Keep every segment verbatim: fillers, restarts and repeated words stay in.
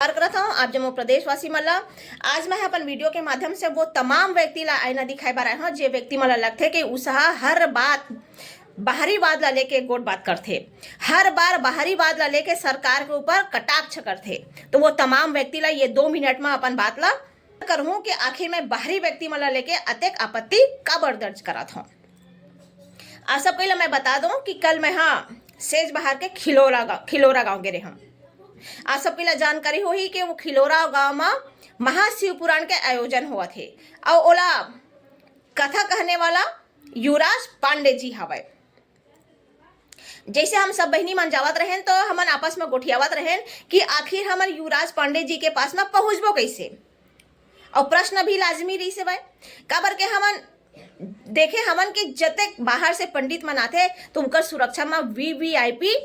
नमस्कार करत हूँ आप जम्मो प्रदेशवासी मन ला। आज मैं अपन वीडियो के माध्यम से वो तमाम व्यक्ति ला आईना दिखाए बर आए हूँ, जे व्यक्ति मन ला लगथे कि उसहा हर बात बाहरीवाद ला लेके गोठ बात करथे, हर बार बाहरीवाद ला लेके सरकार के ऊपर कटाक्ष करथे। तो वो तमाम व्यक्ति ला ये दो मिनट में अपन बात ला करहूँ कि आखिर मैं बाहरी व्यक्ति मन ला लेके अतेक आपत्ति काबर दर्ज करत हूँ। आप सब कोई ला मैं बता दूँ कि कल मैं हा सेजबहार के खिलोरा गाँव, खिलोरा गाँव गे रहे हूँ। आप सब कोई ला जानकारी होही कि वो खिलोरा गाँव में महाशिव पुराण के आयोजन होवत हे, अउ ओला कथा कहने वाला युवराज पांडे जी हवय। जैसे हम सब बहिनी मन जावत रहेन, तो हमन आपस में गोठियावत रहेन कि आखिर हमन युवराज पांडे जी के पास में पहुँचबो कैसे। और प्रश्न भी लाजमी रहिस हवय, काबर के हमन देखे हमन कि जतेक बाहर से पंडित मन आथे, तो उनकर सुरक्षा में वीवीआईपी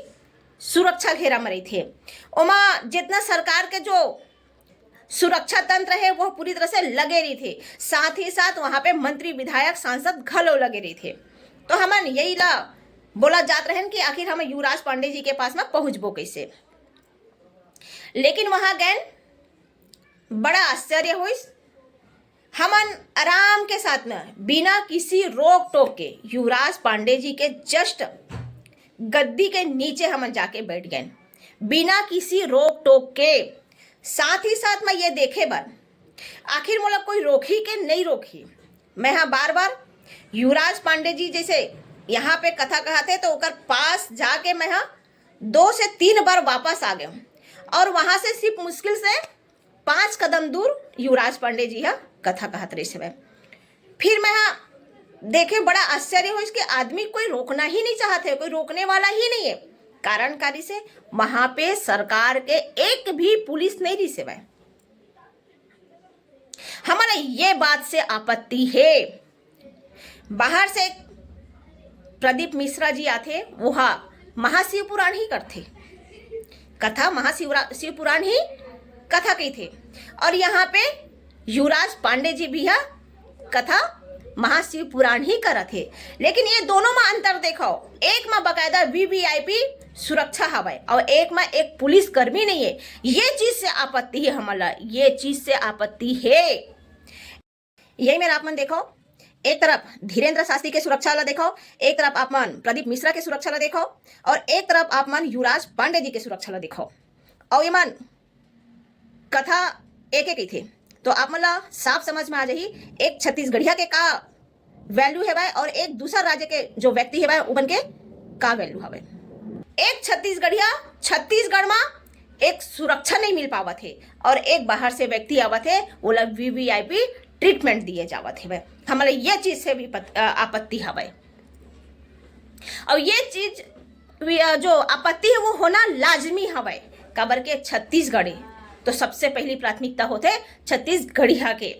सुरक्षा घेरा में रहिथे। ओमा जितना सरकार के जो सुरक्षा तंत्र है, वो पूरी तरह से लगे रहिथे। साथ ही साथ वहाँ पे मंत्री, विधायक, सांसद घलो लगे रहिथे। तो हमन यही ला बोला जात रहेन कि आखिर हम युवराज पांडे जी के पास में पहुँचबो कैसे। लेकिन वहाँ गएन, बड़ा आश्चर्य होइस। हमन आराम के साथ में, बिना किसी रोक टोक के, युवराज पांडे जी के just गद्दी के नीचे हमन जाके बैठ गएन, बिना किसी रोक टोक के। साथ ही साथ में ये देखे बर, आखिर मोला कोई रोकही के नहीं रोकही। मैं हा बार बार युवराज पांडे जी जैसे यहाँ पे कथा कहत हे, तो ओकर पास जाके मैं हा दो से तीन बार वापस आ गए हूँ। और वहाँ से सिर्फ मुश्किल से पाँच कदम दूर युवराज पांडे जी हा कथा कहत रहिस हवय। फिर मैं हा देखे, बड़ा आश्चर्य होइस कि आदमी कोई रोकना ही नहीं चाहत है, कोई रोकने वाला ही नहीं है। कारण का रहिस हे, वहाँ पे सरकार के एक भी पुलिस नहीं रहिस हवय। हमन ला ये बात से आपत्ति हे। बाहर से प्रदीप मिश्रा जी आथे, वो हा महाशिव पुराण ही करथे, कथा महाशिवरा-, शिव पुराण ही कथा कहिथे। और यहाँ पे युवराज पांडे जी भी हा कथा महाशिव पुराण ही करत हे। लेकिन ये दोनों में अंतर देखो, एक में बाकायदा वीवीआईपी सुरक्षा हवय और एक में एक पुलिस कर्मी नहीं है। ये चीज से आपत्ति है हमन ला, ये चीज से आपत्ति है। यही मेर आप मन देखो, एक तरफ धीरेंद्र शास्त्री के सुरक्षा ला देखो, एक तरफ आप मन प्रदीप मिश्रा के सुरक्षा ला देखो, और एक तरफ आप मन युवराज पांडे जी के सुरक्षा ला देखो। और ये मन कथा एक एक ही थे, तो आप मन ला साफ समझ में आ जाही, एक छत्तीसगढ़िया के का वैल्यू हेवय और एक दूसर राज्य के जो व्यक्ति हेवय, उमन के का वैल्यू हवय। एक छत्तीसगढ़िया छत्तीसगढ़ मा एक सुरक्षा नहीं मिल पावत हे, और एक बाहर से व्यक्ति आवत हे, ओला वीवीआईपी ट्रीटमेंट दिए जावत हेवय। हमन ला ये चीज से भी पत-, अ, आपत्ति हवय। और ये चीज भी, अ, जो आपत्ति है, वो होना लाजमी हवय, काबर के छत्तीसगढ़ी तो सबसे पहली प्राथमिकता होथे छत्तीसगढ़िया के।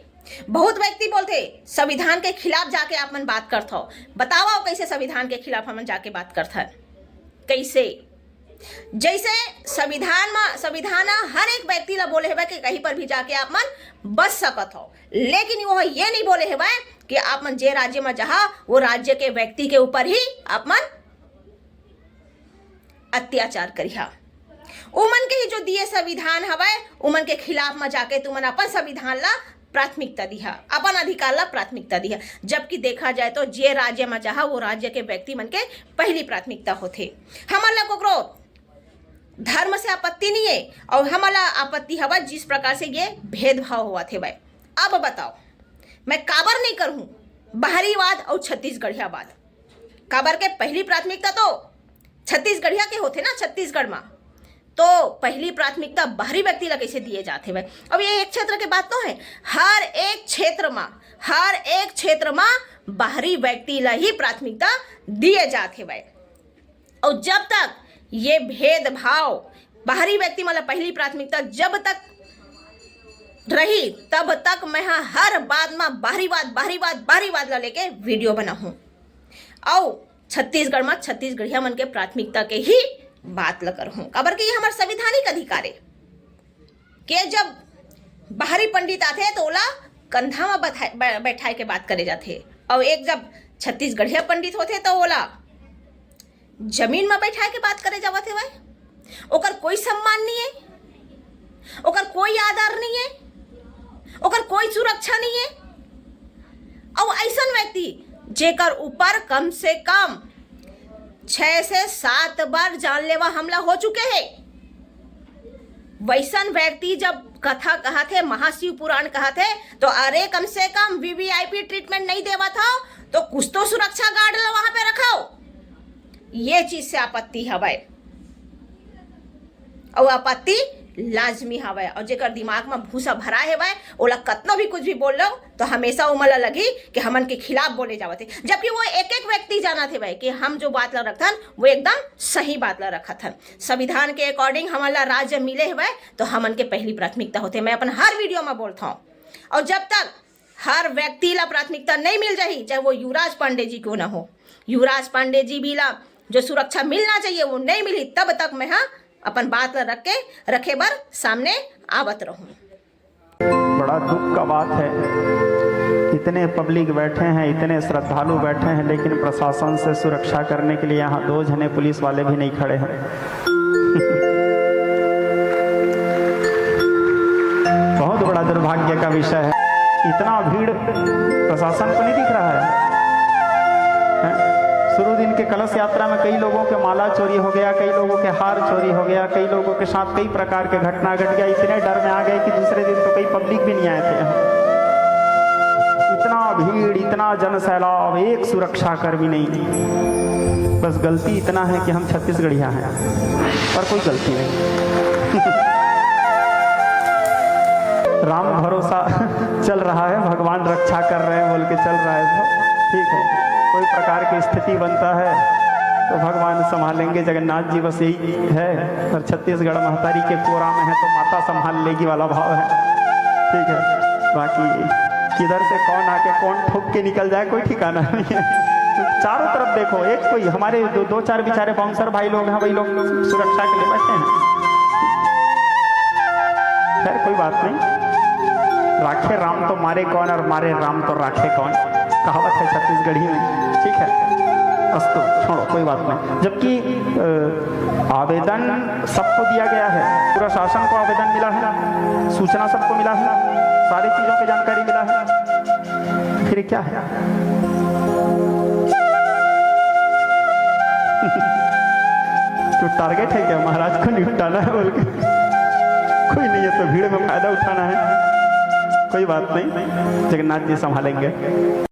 बहुत व्यक्ति बोलथे, संविधान के खिलाफ जाके आप मन बात करत हो। बतावा, कैसे संविधान के खिलाफ हमन जाके बात करथन? कैसे? जैसे संविधान मा, संविधान ह हर एक व्यक्ति ला बोले हवय कि कहीं पर भी जाके आप मन बस सकत हो, लेकिन वो ये नहीं बोले हवय कि आप मन जे राज्य मा जहा, वो राज्य के व्यक्ति के ऊपर ही आप मन अत्याचार करिहा। उमन के ही जो दिए संविधान हवय, उमन के खिलाफ मा जाके तुमन अपन संविधान ला प्राथमिकता दिहा, अपन अधिकार ला प्राथमिकता दिहा। जबकि देखा जाए तो जे राज्य मा जहा, वो राज्य के व्यक्ति मन के पहली प्राथमिकता होथे। हमन ला कोकरो धर्म से आपत्ति नहीं है, और हमन ला आपत्ति हवय जिस प्रकार से ये भेदभाव होवत हेवय। अब बताओ, मैं काबर नहीं करहूँ बाहरीवाद और छत्तीसगढ़ियावाद? काबर के पहली प्राथमिकता तो छत्तीसगढ़िया के होथे ना, छत्तीसगढ़ मा। तो पहली प्राथमिकता बाहरी व्यक्ति ला कैसे दिए जात हेवय? अब ये एक क्षेत्र के बात तो है, हर एक क्षेत्र मा, हर एक क्षेत्र मा बाहरी व्यक्ति ला ही प्राथमिकता दिए जात हेवय। और जब तक ये भेदभाव, बाहरी व्यक्ति मतलब पहली प्राथमिकता जब तक रही, तब तक मैं हा हर बात मा बाहरीवाद, बाहरीवाद, बाहरीवाद ला लेके वीडियो बनाहूँ। और छत्तीसगढ़ मा छत्तीसगढ़िया मन के प्राथमिकता के ही बात ला करहूँ, काबर के ये हमर संवैधानिक अधिकार है कि जब बाहरी पंडित आथे तो ओला कंधा मा बथा-, बै-, बैठाए के बात करे जाथे, और एक जब छत्तीसगढ़िया पंडित होथे तो ओला जमीन मा बैठाए के बात करे जावत हेवय। ओकर कोई सम्मान नहीं है, ओकर कोई आदर नहीं है, ओकर कोई सुरक्षा नहीं है। अउ ऐसन व्यक्ति जेकर ऊपर कम से कम छह से सात बार जानलेवा हमला हो चुके हे, वैसन व्यक्ति जब कथा कहत हे, महाशिव पुराण कहत हे, तो अरे, कम से कम वीवीआईपी ट्रीटमेंट नहीं देवत हो, तो कुछ तो सुरक्षा गार्ड ला वहां पे रखो। ये चीज से आपत्ति हवय, अउ आपत्ति लाजमी हवय। अउ जेकर दिमाग म भूसा भरा हेवय, ओला कतनो भी कुछ भी बोल लो, तो हमेशा ओमन ला लगही कि हमन के खिलाफ बोले जावत हे, जबकि वो एक एक व्यक्ति जानत हेवय कि हम जो बात ला रखथन, वो एकदम सही बात ला रखत हन। संविधान के according हमन ला राज्य मिले हेवय, तो हमन के पहली प्राथमिकता होथे। मैं अपन हर वीडियो म बोलथौं, अउ जब तक हर व्यक्ति ला प्राथमिकता नहीं मिल जाही, चाहे वो युवराज पांडे जी क्यों ना हो, युवराज पांडे जी भी ला जो सुरक्षा मिलना चाहिए, वो नहीं मिली, तब तक मैं हा अपन बात ला रख के, रखे बर सामने आवत रहूं। बड़ा दुख का बात है, इतने पब्लिक बैठे हैं, इतने श्रद्धालु बैठे हैं, लेकिन प्रशासन से सुरक्षा करने के लिए यहाँ दो जने पुलिस वाले भी नहीं खड़े हैं। बहुत बड़ा दुर्भाग्य का विषय है। इतना भीड़ प्रशासन को नहीं दिख रहा है, हैं? शुरू दिन के कलश यात्रा में कई लोगों के माला चोरी हो गया, कई लोगों के हार चोरी हो गया, कई लोगों के साथ कई प्रकार के घटना घट गया। इतने डर में आ गए कि दूसरे दिन तो कई पब्लिक भी नहीं आए थे यहाँ। इतना भीड़, इतना जन सैलाब, एक सुरक्षा कर्मी नहीं। बस गलती इतना है कि हम छत्तीसगढ़िया हैं, पर कोई गलती नहीं। राम भरोसा चल रहा है, भगवान रक्षा कर रहे हैं बोल के चल रहा है, तो ठीक है। कोई प्रकार की स्थिति बनता है तो भगवान संभालेंगे, जगन्नाथ जी बस यही है। और छत्तीसगढ़ महतारी के कोरा में है तो माता संभाल लेगी वाला भाव है, ठीक है। बाकी किधर से कौन आके कौन ठोक के निकल जाए, कोई ठिकाना नहीं है। चारों तरफ देखो, एक कोई हमारे दो, दो चार बेचारे बाउंसर भाई लोग हैं, वही लोग सुरक्षा के लिए बैठे हैं। खैर, कोई बात नहीं। राखे राम तो मारे कौन और मारे राम तो राखे कौन, कहावत है छत्तीसगढ़ी में, ठीक है। अस्तु, छोड़ो, कोई बात नहीं। जबकि, अ, आवेदन सबको दिया गया है, पूरा शासन को आवेदन मिला है, सूचना सबको मिला है, सारी चीजों की जानकारी मिला है, फिर क्या है? तो टारगेट है क्या महाराज को निपटाना है बोल के? कोई नहीं है तो भीड़ में फायदा उठाना है, कोई बात नहीं, जगन्नाथ जी संभालेंगे।